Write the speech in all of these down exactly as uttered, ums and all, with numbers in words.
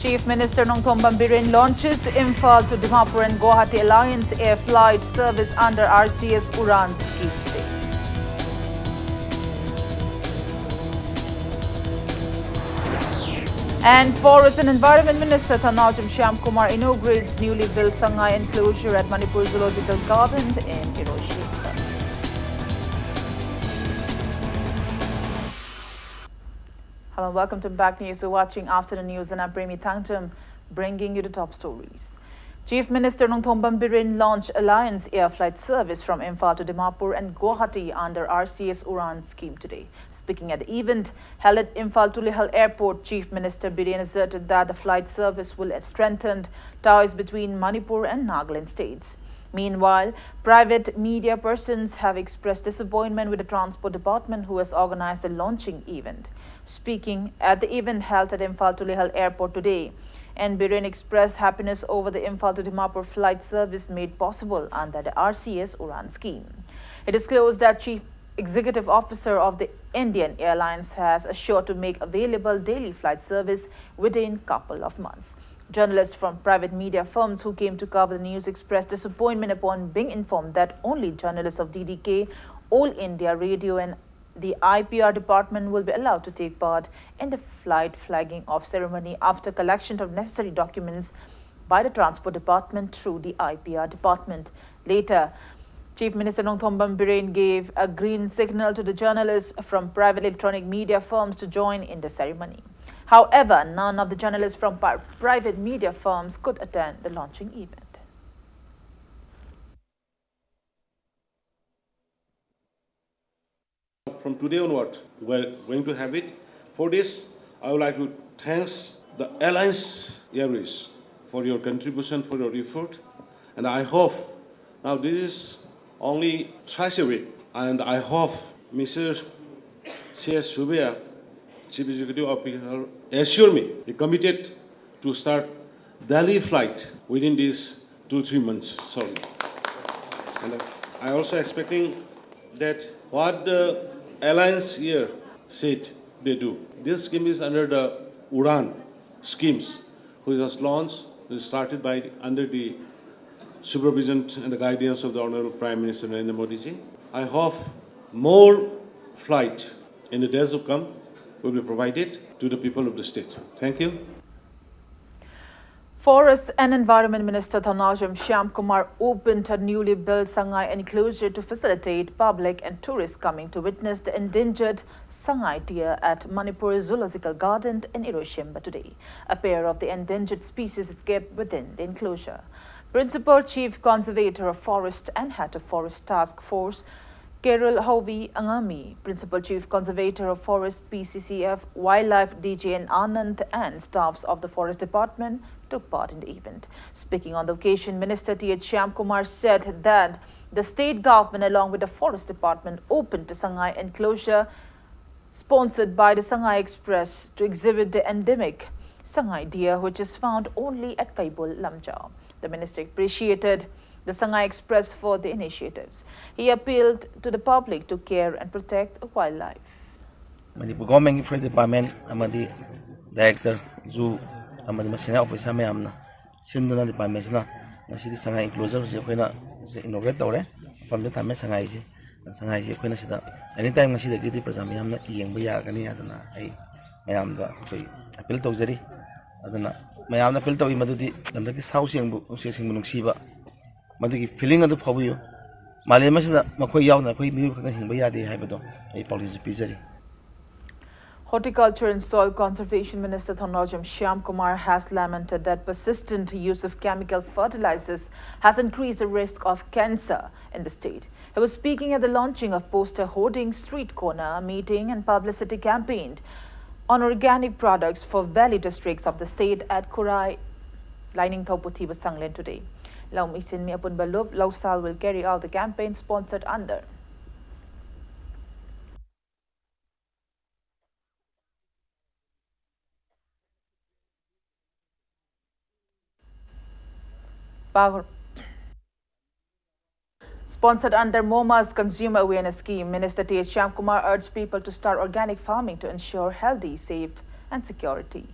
Chief Minister Nongthombam Biren launches Imphal to Dimapur and Guwahati Alliance air flight service under R C S Uran scheme today. And Forest and Environment Minister Thanaojam Shyam Kumar inaugurates newly built Sangai enclosure at Manipur Zoological Garden in Hiroshima. Hello, welcome to Back News. You're watching Afternoon News and I'm Premi Thangtam, bringing you the top stories. Chief Minister Nongthombam Biren launched Alliance air flight service from Imphal to Dimapur and Guwahati under R C S Uran scheme today. Speaking at the event held at Imphal Tulihal Airport, Chief Minister Biren asserted that the flight service will strengthen ties between Manipur and Nagaland states. Meanwhile, private media persons have expressed disappointment with the Transport Department, who has organized the launching event. Speaking at the event held at Imphal Tulihal Airport today, N Biren expressed happiness over the Imphal to Dimapur flight service made possible under the R C S Uran scheme. He disclosed that Chief Executive Officer of the Indian Airlines has assured to make available daily flight service within couple of months. Journalists from private media firms who came to cover the news expressed disappointment upon being informed that only journalists of D D K, All India Radio, and the I P R department will be allowed to take part in the flight flagging off ceremony after collection of necessary documents by the Transport Department through the I P R department. Later, Chief Minister Nongthombam Biren gave a green signal to the journalists from private electronic media firms to join in the ceremony. However, none of the journalists from pri- private media firms could attend the launching event. From today onward, we're going to have it. For this, I would like to thanks the Alliance Airways for your contribution, for your effort, and I hope now this is only try it, and I hope Mister C S Subbaiah, Chief Executive Officer, assure me he committed to start Delhi flight within these two, three months. Sorry. And I also expecting that what the Alliance Air said they do. This scheme is under the Uran schemes. who was launched, who started by under the supervision and the guidance of the Honorable Prime Minister Narendra Modi ji. I hope more flight in the days to come will be provided to the people of the state. Thank you. Forest and Environment Minister Thounaojam Shyamkumar opened a newly built Sangai enclosure to facilitate public and tourists coming to witness the endangered Sangai deer at Manipur Zoological Garden in Iroishimba today. A pair of the endangered species is kept within the enclosure. Principal Chief Conservator of Forest and Head of Forest Task Force Carol Hovi Angami, Principal Chief Conservator of Forest P C C F, Wildlife D J N Anand, and staffs of the Forest Department took part in the event. Speaking on the occasion, Minister T H Shyamkumar said that the state government, along with the Forest Department, opened the Sangai enclosure sponsored by the Sangai Express to exhibit the endemic Sangai deer, which is found only at Kaibul Lamjao. The minister appreciated the Sangai Express for the initiatives. He appealed to the public to care and protect wildlife. Manipur ꯒꯣꯔꯃꯦꯟꯒꯤ forest department ꯑꯃꯗꯤ director zoo ꯑꯃꯗꯤ ꯃꯁꯤꯅ officer ꯃꯌꯥꯝꯅ ꯁꯤꯟꯗꯨꯅ ꯗꯤꯄꯥꯔꯠꯃꯦꯟꯁꯤꯅ ꯉꯁꯤꯗꯤ ꯁꯉꯥꯏ ꯏꯟꯀ꯭ꯂꯣꯖꯔꯁꯦ ꯑꯩꯈꯣꯏꯅ inaugurate ꯇꯧꯔꯦ꯫ ꯃꯐꯝꯗ ꯊꯝꯃꯦ ꯁꯉꯥꯏꯁꯤ꯫ ꯁꯉꯥꯏꯁꯤ ꯑꯩꯈꯣꯏꯅ ꯁꯤꯗ ꯑꯦꯅꯤ ꯇꯥꯏꯝ ꯉꯁꯤꯗꯒꯤꯗꯤ ꯄ꯭ꯔꯖꯥ ꯃꯤꯌꯥꯝꯅ ꯌꯦꯡꯕ ꯌꯥꯔꯒꯅꯤ ꯍꯥꯏꯗꯅ ꯑꯩ ꯃꯌꯥꯝꯗ ꯑꯩꯈꯣꯏ ꯑꯄꯤꯜ ꯇꯧꯖꯔꯤ꯫ ꯑꯗꯨꯅ ꯃꯌꯥꯝꯅ ꯑꯄꯤꯜ ꯇꯧꯏ ꯃꯗꯨꯗꯤ ꯂꯝꯗꯝꯒꯤ ꯁꯥ ꯎꯆꯦꯛꯕꯨ ꯎꯆꯦꯛꯁꯤꯡꯕꯨ ꯅꯨꯡꯁꯤꯕ ꯃꯗꯨꯒꯤ ꯐꯤꯂꯤꯡ ꯑꯗꯨ ꯐꯥꯎꯕꯤꯌꯨ꯫ ꯃꯥꯂꯦꯝ ꯑꯁꯤꯗ ꯃꯈꯣꯏ ꯌꯥꯎꯗꯅ ꯑꯩꯈꯣꯏ ꯃꯤꯑꯣꯏꯕ ꯈꯛꯇ ꯍꯤꯡꯕ ꯌꯥꯗꯦ ꯍꯥꯏꯕꯗꯣ ꯑꯩ ꯄꯥꯎꯖꯦꯜꯁꯨ ꯄꯤꯖꯔꯤ꯫ Horticulture and Soil Conservation Minister Thounaojam Shyamkumar has lamented that persistent use of chemical fertilizers has increased the risk of cancer in the state. He was speaking at the launching of poster hoarding, street corner meeting, and publicity campaign on organic products for valley districts of the state at Khurai, Lainingthou Puthiba Sanglen today. Laumi Sinmi Apunba Lup Lausal will carry out the campaign sponsored under Pahur. Sponsored under MoMA's Consumer Awareness Scheme, Minister T H Shyamkumar urged people to start organic farming to ensure healthy, safe, and security.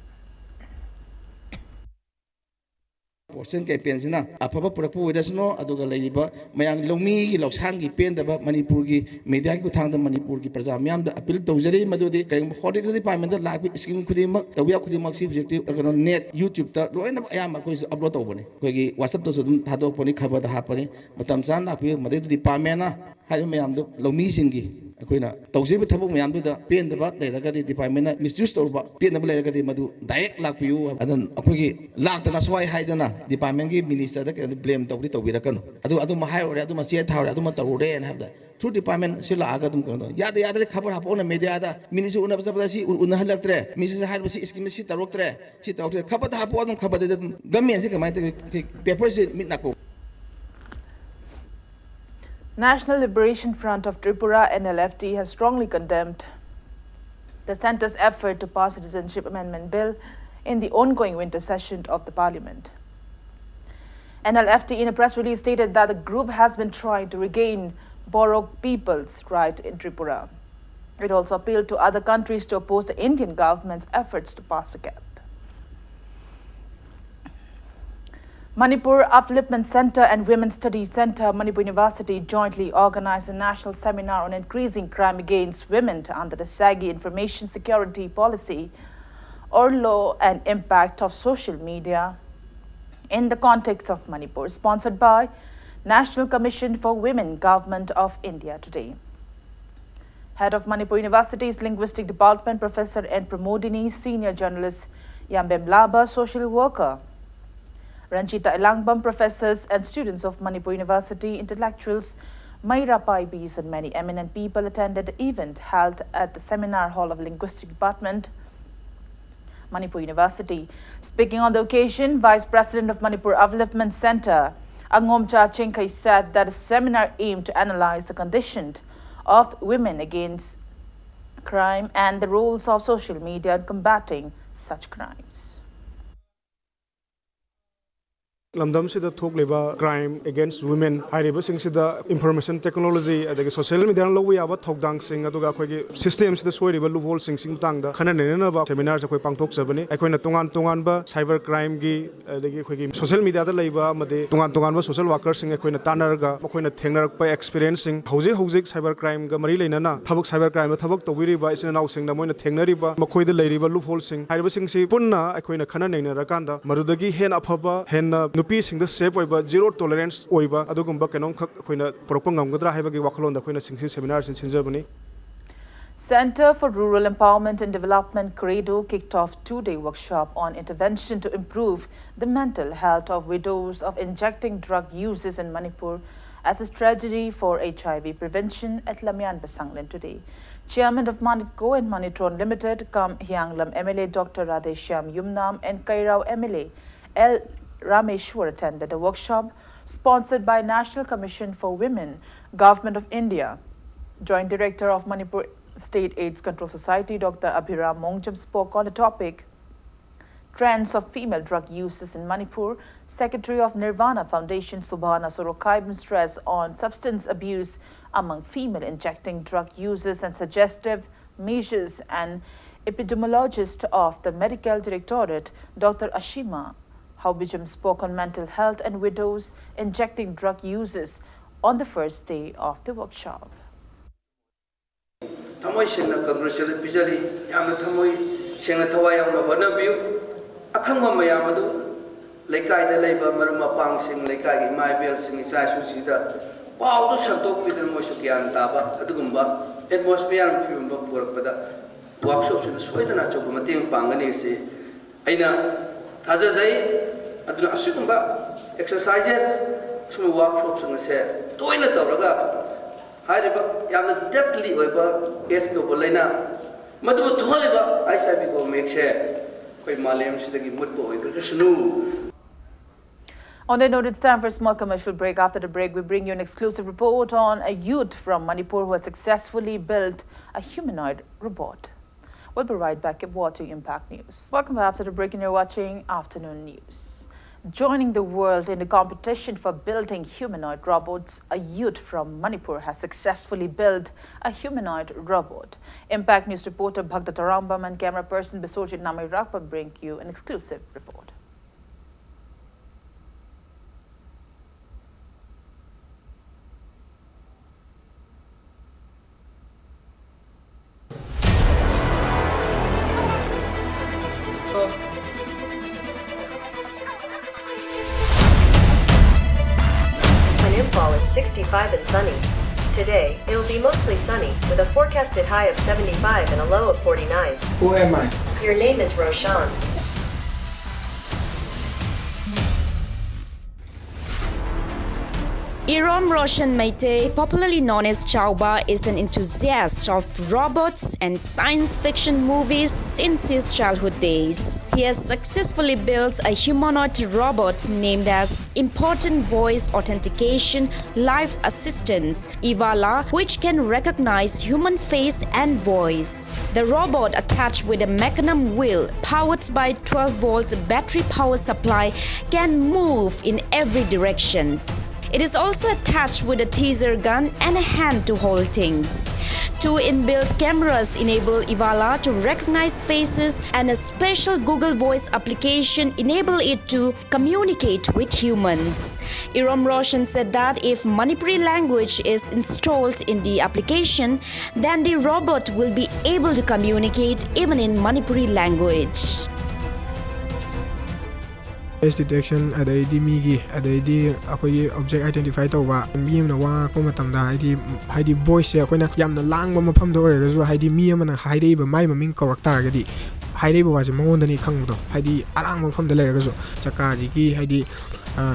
Postal ꯀꯦꯝꯄꯦꯟꯁꯤꯅ ꯑꯐꯕ ꯄꯨꯔꯛꯄ ꯑꯣꯏꯔꯁꯅꯨ, ꯑꯗꯨꯒ ꯂꯩꯔꯤꯕ ꯃꯌꯥꯝ ꯂꯧꯃꯤꯒꯤ ꯂꯧꯁꯥꯟꯒꯤ ꯄꯦꯟꯗꯕ ꯃꯅꯤꯄꯨꯔꯒꯤ ꯃꯦꯗꯤꯌꯥꯒꯤ ꯈꯨꯠꯊꯥꯡꯗ ꯃꯅꯤꯄꯨꯔꯒꯤ ꯄ꯭ꯔꯖꯥ ꯃꯤꯌꯥꯝꯗ ꯑꯄꯤꯜ ꯇꯧꯖꯔꯤ꯫ ꯃꯗꯨꯗꯤ ꯀꯔꯤꯒꯨꯝꯕ ꯍꯣꯔꯇꯤꯀꯜꯆꯔ ꯗꯤꯄꯥꯔꯠꯃꯦꯟꯗ ꯂꯥꯛꯄ ꯁ꯭ꯀꯤꯝ ꯈꯨꯗꯤꯡꯃꯛ, ꯇꯧꯕ ꯌꯥꯕ ꯈꯨꯗꯤꯡꯃꯛꯁꯤ ꯍꯧꯖꯤꯛꯇꯤ ꯀꯩꯅꯣ, ꯅꯦꯠ, ꯌꯨꯇ꯭ꯌꯨꯕꯇ ꯂꯣꯏꯅꯃꯛ ꯑꯌꯥꯝꯕ ꯑꯩꯈꯣꯏꯁꯨ ꯑꯞꯂꯣꯗ ꯇꯧꯕꯅꯤ꯫ ꯑꯩꯈꯣꯏꯒꯤ ꯋꯥꯆꯞꯇꯁꯨ ꯑꯗꯨꯝ ꯊꯥꯗꯣꯛꯄꯅꯤ, ꯈꯕꯔꯗ ꯍꯥꯞꯄꯅꯤ꯫ ꯃꯇꯝ ꯆꯥꯅ ꯂꯥꯛꯄꯤꯌꯨ꯫ ꯃꯗꯩꯗ ꯗꯤꯄꯥꯔꯠꯃꯦꯟꯅ ꯍꯥꯏꯔꯤꯕ ꯃꯌꯥꯝꯗꯨ, ꯂꯧꯃꯤꯁꯤꯡꯒꯤ ꯑꯩꯈꯣꯏꯅ ꯇꯧꯖꯔꯤꯕ ꯊꯕꯛ ꯃꯌꯥꯝꯗꯨꯗ ꯄꯦꯟꯗꯕ ꯂꯩꯔꯒꯗꯤ, ꯗꯤꯄꯥꯔꯠꯃꯦꯟꯅ ꯃꯤꯁꯌꯨꯁ ꯇꯧꯔꯨꯕ, ꯄꯦꯟꯗꯕ ꯂꯩꯔꯒꯗꯤ ꯃꯗꯨ ꯗꯥꯏꯔꯦꯛ ꯂꯥꯛꯄꯤꯌꯨ꯫ ꯑꯗꯨꯅ ꯑꯩꯈꯣꯏꯒꯤ ꯂꯥꯛꯇꯅ ꯁ꯭ꯋꯥꯏ ꯍꯥꯏꯗꯅ ꯗꯤꯄꯥꯔꯠꯃꯦꯟꯒꯤ ꯃꯤꯅꯤꯁꯇꯔꯗ ꯀꯩꯅꯣ ꯕ꯭ꯂꯦꯝ ꯇꯧꯗꯤ ꯇꯧꯕꯤꯔꯛꯀꯅꯨ꯫ ꯑꯗꯨ, ꯑꯗꯨꯃ ꯍꯥꯏꯔꯨꯔꯦ, ꯑꯗꯨꯃ ꯆꯦ ꯊꯥꯔꯨꯔꯦ, ꯑꯗꯨꯃ ꯇꯧꯔꯨꯔꯦꯅ ꯍꯥꯏꯕꯗ ꯊ꯭ꯔꯨ ꯗꯤꯄꯥꯔꯠꯃꯦꯟ ꯁꯤ ꯂꯥꯛꯑꯒ ꯑꯗꯨꯝ ꯀꯩꯅꯣ ꯇꯧ ꯌꯥꯗꯦ꯫ ꯌꯥꯗ꯭ꯔꯦ, ꯈꯕꯔ ꯍꯥꯄꯛꯑꯣꯅ ꯃꯦꯗꯤꯌꯥꯗ ꯃꯤꯅꯤꯠꯁꯤ ꯎꯅꯕ ꯆꯠꯄꯗ ꯁꯤ ꯎ-, ꯎꯅꯍꯜꯂꯛꯇ꯭ꯔꯦ, ꯃꯤꯅꯤꯠꯁꯤ ꯍꯥꯏꯔꯤꯕ ꯁꯤ ꯁ꯭ꯀꯤꯝꯁꯤ ꯇꯧꯔꯛꯇ꯭ꯔꯦ, ꯁꯤ ꯇꯧꯔꯛꯇ꯭ꯔꯦ, ꯈꯕꯔꯗ ꯍꯥꯄꯛꯑꯣ ꯑꯗꯨꯝ꯫ ꯈꯕꯔꯗꯗꯤ ꯑꯗꯨꯝ ꯒꯃꯦꯟꯁꯤ ꯀꯃꯥꯏꯅ ꯇꯧꯒꯦ? ꯄꯦꯄꯔꯁꯤ ꯃꯤꯠ ꯅꯥꯀꯣꯡ National Liberation Front of Tripura, N L F T, has strongly condemned the centre's effort to pass Citizenship Amendment Bill in the ongoing winter session of the parliament. N L F T, in a press release, stated that the group has been trying to regain borrowed people's right in Tripura. It also appealed to other countries to oppose the Indian government's efforts to pass the cap. Manipur Upliftment Centre and Women's Studies Centre, Manipur University, jointly organized a national seminar on increasing crime against women under the saggy Information Security Policy, or law, and impact of social media in the context of Manipur, sponsored by National Commission for Women, Government of India today. Head of Manipur University's Linguistic Department, Professor N Pramodini, senior journalist Yambem Laba, social worker Ranjita Elangbam, professors and students of Manipur University, intellectuals Mayra Paibis, and many eminent people attended the event held at the seminar hall of Linguistic Department, Manipur University. Speaking on the occasion, Vice President of Manipur Upliftment Centre, Angomcha Chingkhei, said that the seminar aimed to analyze the condition of women against crime and the roles of social media in combating such crimes. ꯂꯝꯗꯝꯁꯤꯗ ꯊꯣꯛꯂꯤꯕ crime against women ꯍꯥꯏꯔꯤꯕꯁꯤꯡꯁꯤꯗ information technology ꯑꯗꯒꯤ social mediaꯅ ꯂꯧꯕ ꯌꯥꯕ ꯊꯧꯗꯥꯡꯁꯤꯡ, ꯑꯗꯨꯒ ꯑꯩꯈꯣꯏꯒꯤ systemꯁꯤꯗ ꯁꯣꯏꯔꯤꯕ loopholeꯁꯤꯡꯁꯤ ꯃꯇꯥꯡꯗ ꯈꯟꯅ ꯅꯩꯅꯅꯕ seminarꯁꯦ ꯑꯩꯈꯣꯏ ꯄꯥꯡꯊꯣꯛꯆꯕꯅꯤ꯫ ꯑꯩꯈꯣꯏꯅ ꯇꯣꯉꯥꯟ ꯇꯣꯉꯥꯟꯕ cyber crimeꯒꯤ, ꯑꯗꯒꯤ ꯑꯩꯈꯣꯏꯒꯤ social mediaꯗ ꯂꯩꯕ ꯑꯃꯗꯤ ꯇꯣꯉꯥꯟ ꯇꯣꯉꯥꯟꯕ social workerꯁꯤꯡ ꯑꯩꯈꯣꯏꯅ ꯇꯥꯟꯅꯔꯒ ꯃꯈꯣꯏꯅ ꯊꯦꯡꯅꯔꯛꯄ experienceꯁꯤꯡ, ꯍꯧꯖꯤꯛ ꯍꯧꯖꯤꯛ cyber crimeꯒ ꯃꯔꯤ ꯂꯩꯅꯅ ꯊꯕꯛ, cyber crimeꯗ ꯊꯕꯛ ꯇꯧꯕꯤꯔꯤꯕ ꯏꯆꯤꯟ ꯏꯅꯥꯎꯁꯤꯡꯅ ꯃꯣꯏꯅ ꯊꯦꯡꯅꯔꯤꯕ, ꯃꯈꯣꯏꯗ ꯂꯩꯔꯤꯕ loopholeꯁꯤꯡ ꯍꯥꯏꯔꯤꯕꯁꯤꯡꯁꯤ ꯄꯨꯟꯅ ꯑꯩꯈꯣꯏꯅ ꯈꯟꯅ ꯅꯩꯅꯔꯀꯥꯟꯗ ꯃꯗꯨꯗꯒꯤ ꯍꯦꯟꯅ ꯑꯐꯕ, ꯍꯦꯟꯅ ꯅꯨꯄꯤꯁꯤꯡꯗ safe ꯑꯣꯏꯕ, zero tolerance ꯑꯣꯏꯕ ꯑꯗꯨꯒꯨꯝꯕ ꯀꯩꯅꯣꯝꯈꯛ ꯑꯩꯈꯣꯏꯅ ꯄꯨꯔꯛꯄ ꯉꯝꯒꯗ꯭ꯔꯥ ꯍꯥꯏꯕꯒꯤ ꯋꯥꯈꯜꯂꯣꯟꯗ ꯑꯩꯈꯣꯏꯅ ꯁꯤꯡꯁꯤ seminarꯁꯤ ꯁꯤꯟꯖꯕꯅꯤ꯫ Center for Rural Empowerment and Development, CREDO, kicked off two-day workshop on intervention to improve the mental health of widows of injecting drug users in Manipur as a strategy for H I V prevention at Lamyanbasanglen today. Chairman of Manitco and Manitron Limited, cum Hianglam M L A Doctor Radheshyam Yumnam and Kairao M L A L Rameshwar attended the workshop sponsored by National Commission for Women, Government of India. Joint Director of Manipur State AIDS Control Society, Doctor Abhiram Mongjam, spoke on the topic, Trends of Female Drug Uses in Manipur. Secretary of Nirvana Foundation, Subhana Sorokhai, stressed on substance abuse among female injecting drug users and suggestive measures, and epidemiologist of the Medical Directorate, Doctor Ashima Haubijam, spoke on mental health and widows injecting drug users on the first day of the workshop. ꯊꯃꯣꯏ ꯁꯦꯡꯅ congratulate ꯄꯤꯖꯔꯤ꯫ ꯌꯥꯝꯅ ꯊꯃꯣꯏ ꯁꯦꯡꯅ, ꯊꯋꯥꯏ ꯌꯥꯎꯅ ꯍꯣꯠꯅꯕꯤꯌꯨ꯫ ꯑꯈꯪꯕ ꯃꯌꯥꯝ ꯑꯗꯨ ꯂꯩꯀꯥꯏꯗ ꯂꯩꯕ ꯃꯔꯨꯞ ꯃꯄꯥꯡꯁꯤꯡ, ꯂꯩꯀꯥꯏꯒꯤ ꯏꯃꯥ ꯏꯕꯦꯜꯁꯤꯡ, ꯏꯆꯥ ꯏꯁꯨꯁꯤꯡꯗ ꯄꯥꯎꯗꯨ ꯁꯟꯗꯣꯛꯄꯤꯗꯨꯅ ꯃꯣꯏꯁꯨ ꯒ꯭ꯌꯥꯟ ꯇꯥꯕ ꯑꯗꯨꯒꯨꯝꯕ atmosphere ꯑꯃ ꯐꯤꯕꯝ ꯑꯃ ꯄꯨꯔꯛꯄꯗ workshopꯁꯤꯅ ꯁꯣꯏꯗꯅ ꯑꯆꯧꯕ ꯃꯇꯦꯡ ꯄꯥꯡꯒꯅꯤ ꯑꯁꯤ ꯑꯩꯅ ꯊꯥꯖꯖꯩ꯫ ꯑꯗꯨꯅ ꯑꯁꯤꯒꯨꯝꯕ exercises, ꯑꯁꯤꯒꯨꯝꯕ workshopꯁꯤꯡ ꯑꯁꯦ ꯇꯣꯏꯅ ꯇꯧꯔꯒ ꯍꯥꯏꯔꯤꯕ ꯌꯥꯝꯅ deadly ꯑꯣꯏꯕ AIDS ꯀꯧꯕ ꯂꯥꯏꯅꯥ, ꯃꯗꯨꯕꯨ ꯊꯣꯛꯍꯜꯂꯤꯕ HIV ꯀꯧꯕ ꯃꯍꯤꯛꯁꯦ ꯑꯩꯈꯣꯏ ꯃꯥꯂꯦꯝꯁꯤꯗꯒꯤ ꯃꯨꯠꯄ ꯑꯣꯏꯈ꯭ꯔꯁꯅꯨ꯫ On that note, it's time for a small commercial break. After the break, we bring you an exclusive report on a youth from Manipur who has successfully built a humanoid robot. We'll be right back. Keep watching Impact News. Welcome back after the break, and you're watching Afternoon News. Joining the world in the competition for building humanoid robots, a youth from Manipur has successfully built a humanoid robot. Impact News reporter Bhakta Tarambam and camera person Biswajit Namairakpa bring you an exclusive report. An Imphal, it's sixty-five and sunny. Today, it'll be mostly sunny, with a forecasted high of seventy-five and a low of forty-nine. Who am I? Your name is Roshan. Irom Roshan Meitei, popularly known as Chauba, is an enthusiast of robots and science fiction movies since his childhood days. He has successfully built a humanoid robot named as Important Voice Authentication Life Assistance, Ivala, which can recognize human face and voice. The robot, attached with a mecanum wheel powered by twelve volt battery power supply, can move in every directions. It is also attached with a teaser gun and a hand to hold things. Two inbuilt cameras enable Ivala to recognize faces, and a special Google Voice application enable it to communicate with humans. Irom Roshan said that if Manipuri language is installed in the application, then the robot will be able to communicate even in Manipuri language. Face detection, ꯑꯗꯩꯗꯤ ꯃꯤꯒꯤ, ꯑꯗꯩꯗꯤ ꯑꯩꯈꯣꯏꯒꯤ object identify ꯇꯧꯕ, ꯃꯤ ꯑꯃꯅ ꯋꯥ ꯉꯥꯡꯉꯛꯄ ꯃꯇꯝꯗ, ꯍꯥꯏꯗꯤ ꯍꯥꯏꯗꯤ voice ꯁꯦ ꯑꯩꯈꯣꯏꯅ ꯌꯥꯝꯅ ꯂꯥꯡꯕ ꯃꯐꯝꯗ ꯑꯣꯏꯔꯒꯁꯨ, ꯍꯥꯏꯗꯤ ꯃꯤ ꯑꯃꯅ ꯍꯥꯏꯔꯛꯏꯕ ꯃꯥꯏ ꯃꯃꯤꯡ ꯀꯧꯔꯛ ꯇꯥꯔꯒꯗꯤ, ꯍꯥꯏꯔꯛꯏꯕ ꯋꯥꯁꯦ ꯃꯉꯣꯟꯗꯅꯤ ꯈꯪꯕꯗꯣ, ꯍꯥꯏꯗꯤ ꯑꯔꯥꯡꯕ ꯃꯐꯝꯗ ꯂꯩꯔꯒꯁꯨ, ꯆꯀꯥꯁꯤꯒꯤ ꯍꯥꯏꯗꯤ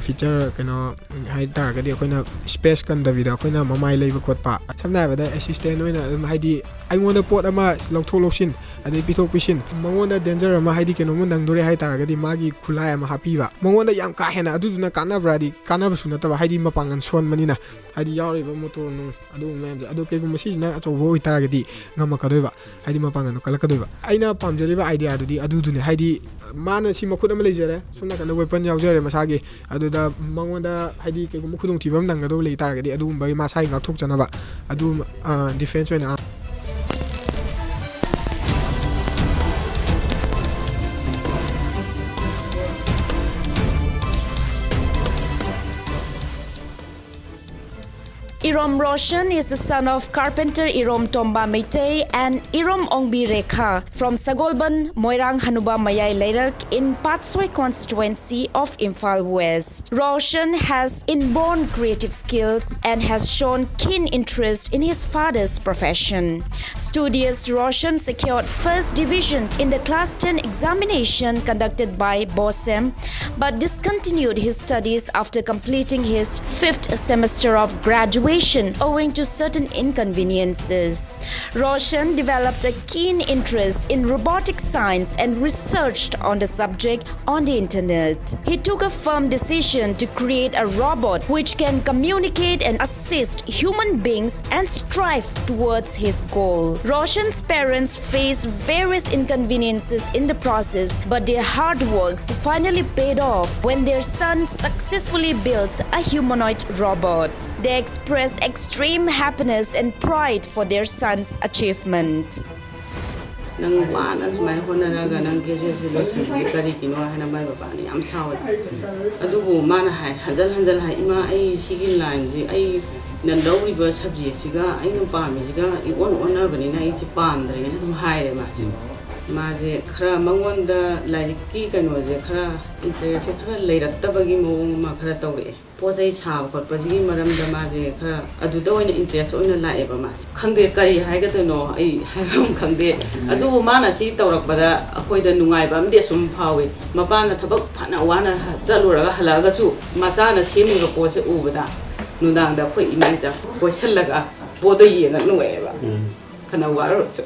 ꯐꯤꯆꯔ ꯀꯩꯅꯣ ꯍꯥꯏ ꯇꯥꯔꯒꯗꯤ, ꯑꯩꯈꯣꯏꯅ ꯁ꯭ꯄꯦꯁ ꯀꯟꯗꯕꯤꯗ ꯑꯩꯈꯣꯏꯅ ꯃꯃꯥꯏ ꯂꯩꯕ ꯈꯣꯠꯄ, ꯁꯝꯅ ꯍꯥꯏꯔꯕꯗ ꯑꯦꯁꯤꯁꯇꯦꯟ ꯑꯣꯏꯅ ꯑꯗꯨꯝ, ꯍꯥꯏꯗꯤ ꯑꯩꯉꯣꯟꯗ ꯄꯣꯠ ꯑꯃ ꯂꯧꯊꯣꯛ ꯂꯧꯁꯤꯟ, ꯑꯗꯩ ꯄꯤꯊꯣꯛ ꯄꯤꯁꯤꯟ, ꯃꯉꯣꯟꯗ ꯗꯦꯟꯖꯔ ꯑꯃ, ꯍꯥꯏꯗꯤ ꯀꯩꯅꯣꯝꯃ ꯅꯪꯗꯣꯔꯦ ꯍꯥꯏ ꯇꯥꯔꯒꯗꯤ, ꯃꯥꯒꯤ ꯈꯨꯠꯂꯥꯏ ꯑꯃ ꯍꯥꯞꯄꯤꯕ꯫ ꯃꯉꯣꯟꯗ ꯌꯥꯝ ꯀꯥ ꯍꯦꯟꯅ ꯑꯗꯨꯗꯨꯅ ꯀꯥꯟꯅꯕ꯭ꯔꯥꯗꯤ ꯀꯥꯟꯅꯕꯁꯨ ꯅꯠꯇꯕ, ꯍꯥꯏꯗꯤ ꯃꯄꯥꯡꯒꯜ ꯁꯣꯟꯕꯅꯤꯅ, ꯍꯥꯏꯗꯤ ꯌꯥꯎꯔꯤꯕ ꯃꯣꯇꯣꯔ ꯅꯨꯡ ꯑꯗꯨꯒꯨꯝꯕ ꯃꯌꯥꯝꯁꯦ, ꯑꯗꯣ ꯀꯩꯒꯨꯝꯕ ꯁꯤꯁꯤꯅ ꯑꯆꯧꯕ ꯑꯣꯏꯇꯥꯔꯒꯗꯤ ꯉꯝꯃꯛꯀꯗꯣꯏꯕ, ꯍꯥꯏꯗꯤ ꯃꯄꯥꯡꯒꯜꯗꯣ ꯀꯜꯂꯛꯀꯗꯣꯏꯕ꯫ ꯑꯩꯅ ꯄꯥꯝꯖꯔꯤꯕ ꯑꯥꯏꯗꯤꯌꯥꯗꯨꯗꯤ ꯑꯗꯨꯗꯨꯅꯦ, ꯍꯥꯏꯗꯤ ꯃꯥꯅ ꯁꯤ ꯃꯈꯨꯠ ꯑꯃ ꯂꯩꯖꯔꯦ, ꯁꯣꯝ ꯅꯥꯀꯟꯗ ꯋꯦꯄꯟ ꯌꯥꯎꯖꯔꯦ ꯃꯁꯥꯒꯤ, ꯑꯗꯨꯗ ꯃꯉꯣꯟꯗ ꯍꯥꯏꯗꯤ ꯀꯩꯒꯨꯝꯕ ꯈꯨꯗꯣꯡꯊꯤꯕ ꯑꯃ ꯅꯪꯒꯗꯧꯕ ꯂꯩ ꯇꯥꯔꯒꯗꯤ, ꯑꯗꯨꯒꯨꯝꯕꯒꯤ ꯃꯁꯥꯒꯤ ꯉꯥꯛꯊꯣꯛꯆꯅꯕ ꯑꯗꯨꯝ, ꯗꯤꯐꯦꯟꯁ ꯑꯣꯏꯅ꯫ Irom Roshan is the son of carpenter Irom Tomba Meitei and Irom Ongbi Rekha from Sagolban, Moirang Hanuba Mayai Leirak in Patsoi constituency of Imphal West. Roshan has inborn creative skills and has shown keen interest in his father's profession. Studious Roshan secured first division in the class ten examination conducted by BOSEM, but discontinued his studies after completing his fifth semester of graduation owing to certain inconveniences. Roshan developed a keen interest in robotic science and researched on the subject on the internet. He took a firm decision to create a robot which can communicate and assist human beings and strive towards his goal. Roshan's parents faced various inconveniences in the process, but their hard works finally paid off when their son successfully built a humanoid robot. They expressed extreme happiness and pride for their son's achievement. ꯅꯪ ꯋꯥꯅ ꯁꯨꯃꯥꯏꯅ ꯍꯣꯠꯅꯔꯒ ꯅꯪ ꯒ꯭ꯔꯦꯖꯨꯑꯦꯠꯁꯦ ꯂꯣꯏꯁꯤꯟꯕꯁꯦ ꯀꯔꯤꯒꯤꯅꯣ ꯍꯥꯏꯅ ꯃꯥꯏ ꯕꯕꯥꯅ ꯌꯥꯝ ꯁꯥꯎꯋꯦ꯫ ꯑꯗꯨꯕꯨ ꯃꯥꯅ ꯍꯥꯏ, ꯍꯟꯖꯟ ꯍꯟꯖꯟ ꯍꯥꯏ, "ꯏꯃꯥ, ꯑꯩ ꯁꯤꯒꯤ ꯂꯥꯏꯟꯁꯦ, ꯑꯩꯅ ꯂꯧꯔꯤꯕ ꯁꯕꯖꯦꯛꯁꯤꯒ ꯑꯩꯅ ꯄꯥꯝꯃꯤꯁꯤꯒ ꯏꯑꯣꯟ ꯑꯣꯟꯅꯕꯅꯤꯅ ꯑꯩꯁꯦ ꯄꯥꯝꯗ꯭ꯔꯦꯅ" ꯑꯗꯨꯝ ꯍꯥꯏꯔꯦ ꯃꯥꯁꯦ꯫ ꯃꯥꯁꯦ ꯈꯔ ꯃꯉꯣꯟꯗ ꯂꯥꯏꯔꯤꯛꯀꯤ ꯀꯩꯅꯣꯁꯦ ꯈꯔ ꯏꯟꯇꯔꯦꯁꯁꯦ ꯈꯔ ꯂꯩꯔꯛꯇꯕꯒꯤ ꯃꯑꯣꯡ ꯑꯃ ꯈꯔ ꯇꯧꯔꯛꯑꯦ꯫ ꯄꯣꯠ ꯆꯩ ꯁꯥꯕ ꯈꯣꯠꯄꯁꯤꯒꯤ ꯃꯔꯝꯗ ꯃꯥꯁꯦ ꯈꯔ ꯑꯗꯨꯗ ꯑꯣꯏꯅ ꯏꯟꯇꯔꯦꯁ ꯑꯣꯏꯅ ꯂꯥꯛꯑꯦꯕ ꯃꯥꯁꯦ꯫ ꯈꯪꯗꯦ ꯀꯔꯤ ꯍꯥꯏꯒꯗꯣꯏꯅꯣ ꯑꯩ ꯍꯥꯏꯕ ꯑꯃ ꯈꯪꯗꯦ꯫ ꯑꯗꯨꯕꯨ ꯃꯥꯅ ꯁꯤ ꯇꯧꯔꯛꯄꯗ ꯑꯩꯈꯣꯏꯗ ꯅꯨꯡꯉꯥꯏꯕ ꯑꯃꯗꯤ ꯑꯁꯨꯝ ꯐꯥꯎꯏ꯫ ꯃꯄꯥꯅ ꯊꯕꯛ ꯐꯅ ꯋꯥꯅ ꯆꯠꯂꯨꯔꯒ ꯍꯜꯂꯛꯑꯒꯁꯨ ꯃꯆꯥꯅ ꯁꯦꯝꯃꯤꯕ ꯄꯣꯠꯁꯦ ꯎꯕꯗ ꯅꯨꯡꯗꯥꯡꯗ ꯑꯩꯈꯣꯏ ꯏꯃꯥ ꯏꯆꯥ ꯀꯣꯏꯁꯜꯂꯒ ꯄꯣꯠꯇꯣ ꯌꯦꯡꯉ ꯅꯨꯡꯉꯥꯏꯑꯦꯕ꯫ ꯐꯅ ꯋꯥꯔꯨꯔꯁꯨ꯫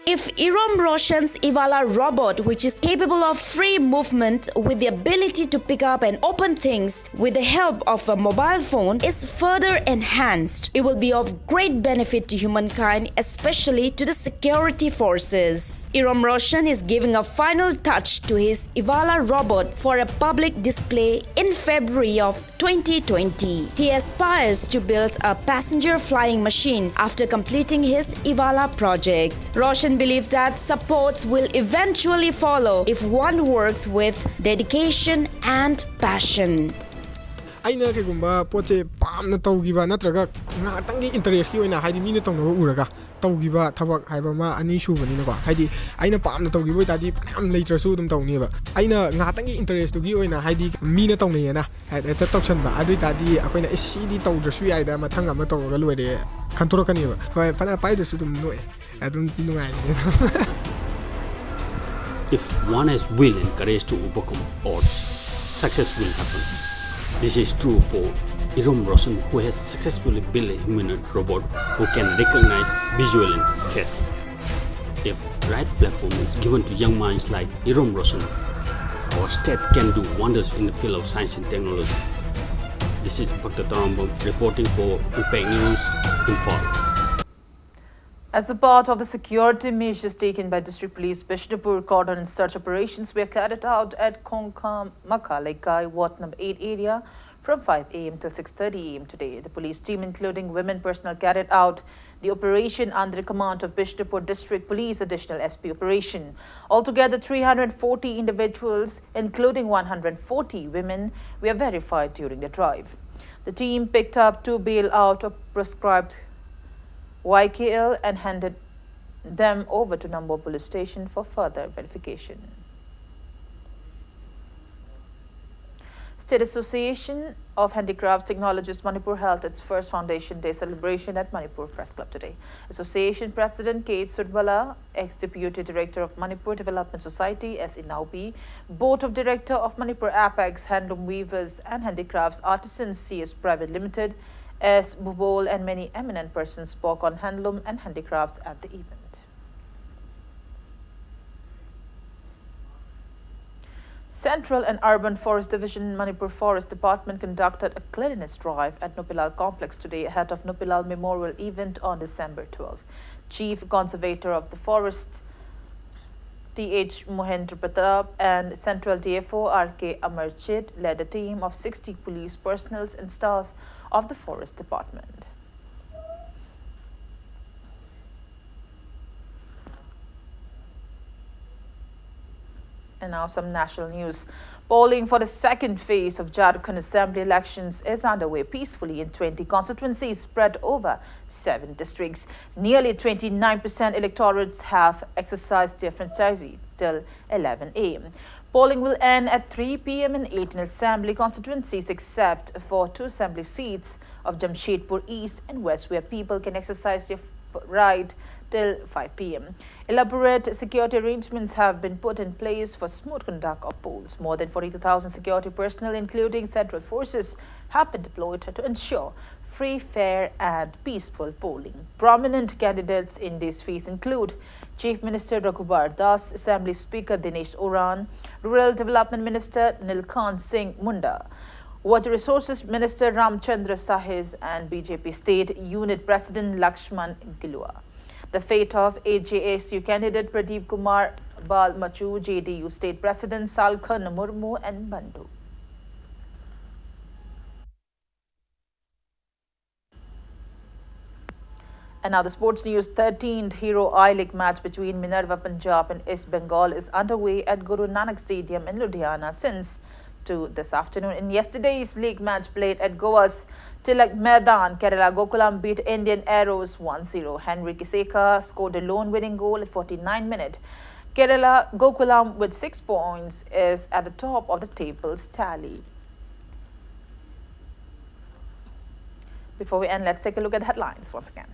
If Irom Roshan's Ivala robot, which is capable of free movement with the ability to pick up and open things with the help of a mobile phone, is further enhanced, it will be of great benefit to humankind, especially to the security forces. Irom Roshan is giving a final touch to his Ivala robot for a public display in February of twenty twenty. He aspires to build a passenger flying machine after completing his Ivala project. Roshan believes that supports will eventually follow if one works with dedication and passion. ꯑꯩꯅ ꯀꯩꯒꯨꯝꯕ ꯄꯣꯠꯁꯦ ꯄꯥꯝꯅ ꯇꯧꯈꯤꯕ ꯅꯠꯇ꯭ꯔꯒ ꯉꯥꯏꯍꯥꯛꯇꯪꯒꯤ ꯏꯟꯇꯔꯦꯁꯀꯤ ꯑꯣꯏꯅ, ꯍꯥꯏꯗꯤ ꯃꯤꯅ ꯇꯧꯅꯕ ꯎꯔꯒ ꯇꯧꯈꯤꯕ ꯊꯕꯛ ꯍꯥꯏꯕ ꯑꯃ ꯑꯅꯤ ꯁꯨꯕꯅꯤꯅꯀꯣ꯫ ꯍꯥꯏꯗꯤ ꯑꯩꯅ ꯄꯥꯝꯅ ꯇꯧꯈꯤꯕ ꯑꯣꯏꯇꯥꯔꯗꯤ ꯐꯅꯌꯥꯝ ꯂꯩꯇ꯭ꯔꯁꯨ ꯑꯗꯨꯝ ꯇꯧꯅꯦꯕ꯫ ꯑꯩꯅ ꯉꯥꯏꯍꯥꯛꯇꯪꯒꯤ ꯏꯟꯇꯔꯦꯁꯇꯨꯒꯤ ꯑꯣꯏꯅ, ꯍꯥꯏꯗꯤ ꯃꯤꯅ ꯇꯧꯅꯩꯌꯦꯅ ꯍꯦꯛꯇ ꯇꯧꯁꯟꯕ꯫ ꯑꯗꯨ ꯑꯣꯏꯇꯥꯔꯗꯤ ꯑꯩꯈꯣꯏꯅ ꯑꯦ ꯁꯤꯗꯤ ꯇꯧꯗ꯭ꯔꯁꯨ ꯌꯥꯏꯗ, ꯃꯊꯪ ꯑꯃ ꯇꯧꯔꯒ ꯂꯣꯏꯔꯦ ꯈꯟꯇꯣꯔꯛꯀꯅꯦꯕ꯫ ꯍꯣꯏ, ꯐꯅ ꯄꯥꯏꯗ꯭ꯔꯁꯨ ꯑꯗꯨꯝ ꯅꯣꯛꯑꯦ꯫ ꯑꯗꯨꯝ ꯅꯨꯡꯉꯥꯏꯕꯅꯦ꯫ If one has will and courage to overcome odds, success will happen. This is true for Irom Roshan, who has successfully built a humanoid robot who can recognize visual and face. If right platform is given to young minds like Irom Roshan, our state can do wonders in the field of science and technology. This is Bhakta Tarambam reporting for Impact News, Imphal. As a part of the security measures taken by District Police, Bishnupur cordon search operations were carried out at Khongkha Makha Leikai, Ward number eight area, from five a m till six thirty a m today. The police team, including women personnel, carried out the operation under the command of Bishnupur District Police Additional S P operation. Altogether, three hundred forty individuals, including one hundred forty women, were verified during the drive. The team picked up two bale out of prescribed Y K L and handed them over to Nambol Police Station for further verification. State Association of Handicraft Technologists Manipur held its first Foundation Day celebration at Manipur Press Club today. Association President Kate Sudbala, ex-Deputy Director of Manipur Development Society, S. Inaubi, Board of Director of Manipur Apex Handloom Weavers and Handicrafts Artisans C S Private Limited, S. Bubol, and many eminent persons spoke on handloom and handicrafts at the event. Central and Urban Forest Division, Manipur Forest Department conducted a cleanliness drive at Nopilal Complex today ahead of Nopilal Memorial event on December twelfth. Chief Conservator of the Forest, T H Mohendra Pratap, and Central D F O R K Amarjit led a team of sixty police personnel and staff of the Forest Department. And now some national news. Polling for the second phase of Jharkhand Assembly elections is underway peacefully in twenty constituencies spread over seven districts. Nearly twenty-nine percent electorates have exercised their franchise till eleven a m. Polling will end at three p m in eighteen assembly constituencies, except for two assembly seats of Jamshedpur East and West, where people can exercise their f-, right till five p m. Elaborate security arrangements have been put in place for smooth conduct of polls. More than forty-two thousand security personnel, including central forces, have been deployed to ensure free, fair, and peaceful polling. Prominent candidates in this phase include Chief Minister Raghubar Das, Assembly Speaker Dinesh Oran, Rural Development Minister Nilkant Singh Munda, Water Resources Minister Ramchandra Sahiz, and B J P State Unit President Lakshman Gilwa. The fate of A J S U candidate Pradeep Kumar Balmachu, J D U State President Salkhan Murmu, and Bandu. And now the sports news. Thirteenth Hero I-League match between Minerva Punjab and East Bengal is underway at Guru Nanak Stadium in Ludhiana since to this afternoon. In yesterday's league match played at Goa's Tilak Maidan, Kerala Gokulam beat Indian Arrows one zero. Henry Kisekka scored a lone winning goal at forty-nine minute. Kerala Gokulam with six points is at the top of the tables tally. Before we end, let's take a look at headlines once again.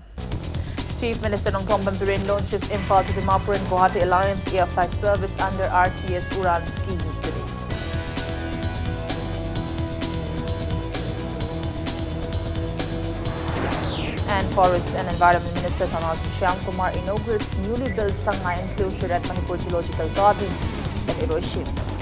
Chief Minister Nongthombam Biren launches Imphal to Dimapur and Guwahati Alliance air flight service under R C S Uran scheme today. And Forest and Environment Minister Thanaosen Shyamkumar inaugurates newly built Sangai enclosure at Manipur Zoological Garden in Iroishi.